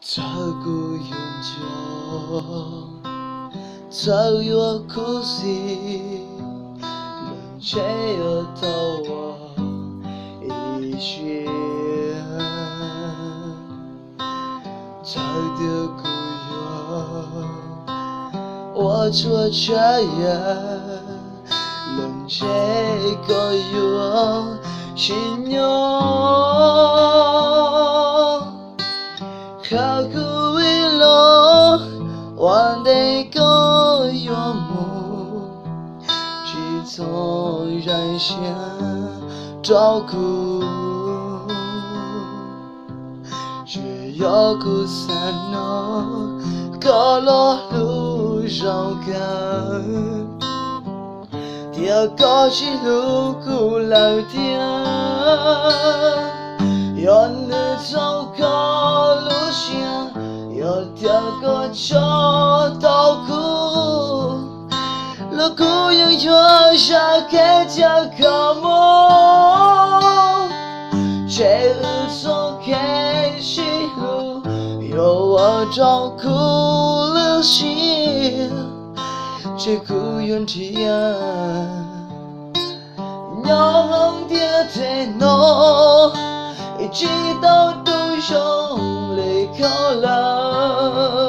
Txawm kuv yuav nco, txawm yuav khuv xim, los ntshe yuav tau ua ib siab. Txawm tias kuv yuav ua tsuas tshav yam, los ntshe koj yuav tsis nyob. Qhia kuv ib los, ua ntej koj yuav mus, tsis txhob zais siab rau kuv. Tsuas yog kuv xav hnov koj lo lus zoo kawg, tias koj tsis hlub kuv lawm tiag. Yog nws txhaum koj lub siab, yog tias koj tso tau kuv, los kuv yeej yuav zam kev cia koj mus. Tseg wb txoj kev sib hlub, yuav ua rau kuv lub siab tseg, kuv yuav nrhiav nyob hauv ntiaj teb no, tsis tau tu zoo li koj lawm.